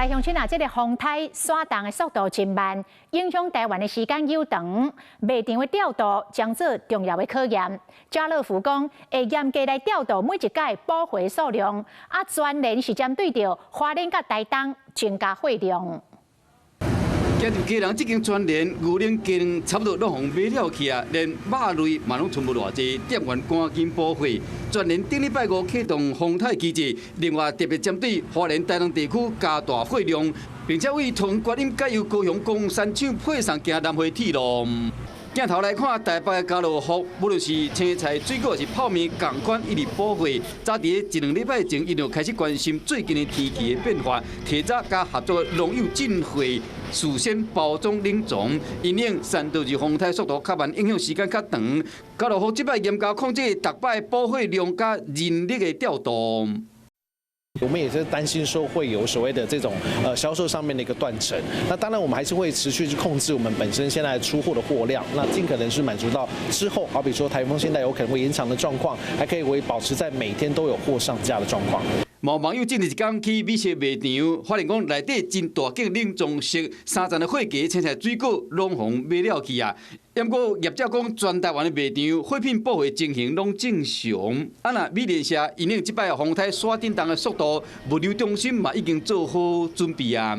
來鄉親啊，這个風颱徙動的速度真慢，影響台灣的時間又長，賣場的調度將做重要的考驗。家樂福講會嚴格來調度每一屆補貨數量，啊，全聯是針對著花蓮佮台東增加貨量。驚著家人這間全聯牛奶雞卵差不多攏予買了去啊，連肉類嘛攏賰無偌濟，店員趕緊補貨。全聯頂禮拜五啟動風颱機制，另外特別針對花蓮台東地區加大貨量，並且為桃園觀音改由高雄岡山廠配送經南迴鐵路。鏡頭來看，台北的家樂福，無論是青菜、水果，抑是泡麵，仝款一直補貨。早佇一兩禮拜前，𪜶就開始關心最近的天氣的變化，提早佮合作農友進貨，事先包裝冷藏。因應山道士風颱速度較慢，影響時間較長。家樂福這擺嚴格控制逐擺補貨量佮人力的調度。我們也是擔心說會有所謂的這種銷售上面的一個斷層。那當然我們還是會持續去控制我們本身現在出貨的貨量，那盡可能是滿足到之後，好比說颱風現在有可能會延長的狀況，還可以維保持在每天都有貨上架的狀況。有網友近日一工去美食賣場，發現講內底真大間冷藏室，三層的貨架青菜水果攏予買了去啊。毋過業者講，全台灣的賣場貨品補貨情形攏正常。啊，若美聯社因應這擺風颱徙振動的速度，物流中心嘛已經做好準備啊。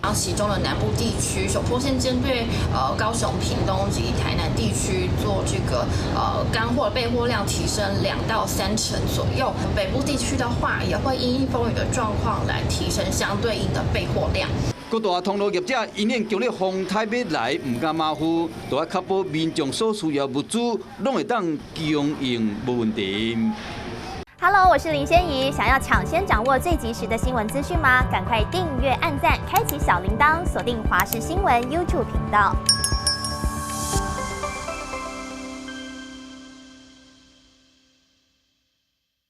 然後其中的南部地區，首波先針對高雄、屏東及台南地區做這個乾貨備貨量提升2到3成左右。北部地區的話，也會因應風雨的狀況來提升相對應的備貨量。各大通路業者因應強烈風颱欲來，毋敢馬虎，都愛確保民眾所需要物資攏會當供應無問題。 Hello，我是林仙怡，想要搶先掌握最及時的新聞資訊嗎？趕快訂閱、按讚、開啟小鈴鐺，鎖定華視新聞 YouTube 頻道。